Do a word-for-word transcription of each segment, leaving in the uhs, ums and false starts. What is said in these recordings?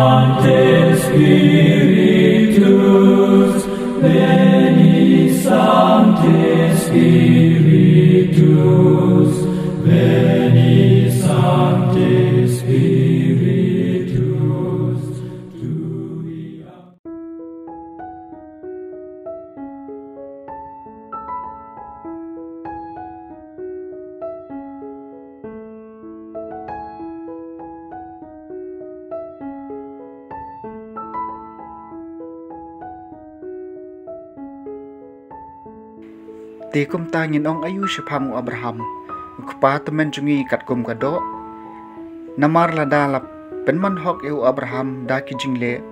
Sancte Spiritus, veni, Sancte Spiritus, veni, Sancte Spiritus. Te kumta ngin ong aïu shaphang u Abraham, u kpa tymmen jong ngi katkum ka doh? Namar lada la pynman hok ïa u Abraham da ki jingleh,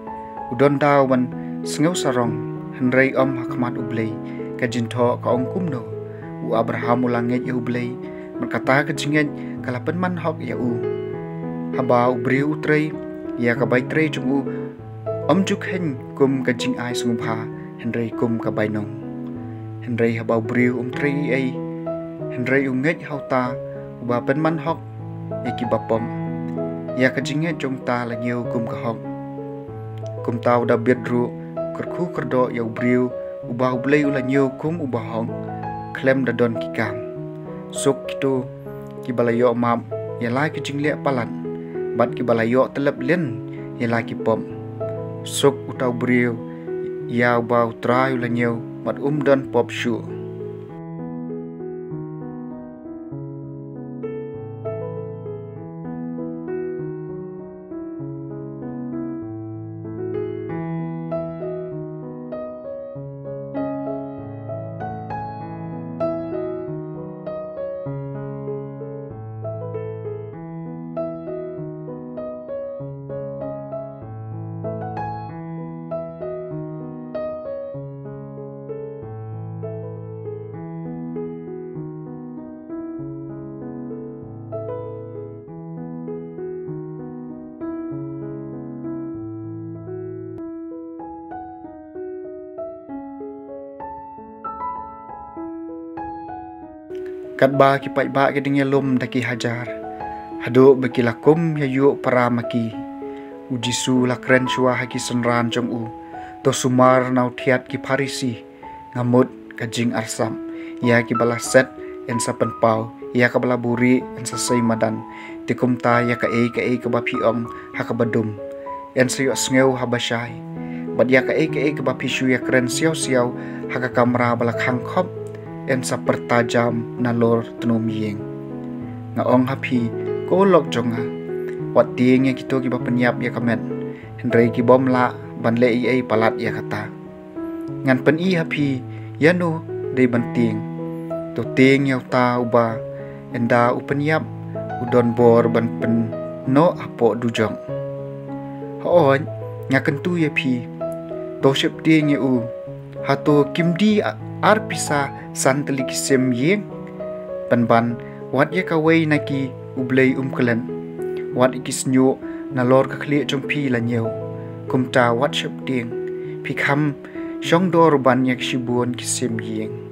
u don daw ban sngew sarong, hynrei ym ha khmat U Blei. Ka jingthoh ka ong kumno? U Abraham u la ngeit ïa U Blei, bad kata ka jingngeit ka la pynman hok ïa u. Haba u briew u trei, ïa ka bai trei jong u ym ju kheiñ kum ka jingai sngewbha, hynrei kum ka bainong. Hynrei haba u briew um trei ei ei, hynrei u ngeit ha uta uba pynman hok ïa kiba pop, ïa ka jingngeit jong uta la ñiew kum ka hok. Kumta u Dabid ruh u kyrkhu kyrdoh ïa u briew uba U Blei u la ñiew kum uba hok, khlem da don ki kam. Suk kito kiba la ïoh map ïa la ki jingleh palat, bad kiba la ïoh tyllep lin ïa la ki pop. Suk uta u briew ïa uba U Trai u la ñiew bad um don pop shuh. Katba ki paidbah ki dang ïalum da ki hajar, haduh ba ki la kum ïa ïuh para ma ki, U Jisu u la kren shuwa ha ki synran jong u: To sumar na u thiat ki Pharisi. Nga mut ka jingarsap ïa kiba la set yn sa pynpaw, ïa kaba la buhrieh yn sa sei madan. Te kumta ïa kaei kaei kaba phi ong ha kaba dum, yn sa ïohsngew haba shai, bad ïa kaei kaei kaba phi shu ïakren siaw siaw ha ka kamra ba la khang khop, yn sa pyrta jam nalor tnum ïing. Nga ong ha phi, ko lok jong nga, wat tieng ïa kito kiba pynïap ïa ka met, hynrei ki bym lah ban leh ei ei palat ïa kata. Ngan pyni ha phi ïano dei ban tieng. To tieng ïa uta uba ynda u pynïap, u don bor ban pynnoh hapoh dujok. Hooid, nga kyntu ïa phi, to sheptieng ïa u. Hato kim dei a-, ar pisa san tylli ki sim ïing? Pynban, wat ïa kawei na ki U Blei um klet. Wat ïa ki shñiuh nalor ka khlieh jong phi la ñiew. Kumta wat sheptieng. Phi kham shong dor ban ïa ki shibun ki sim ïing.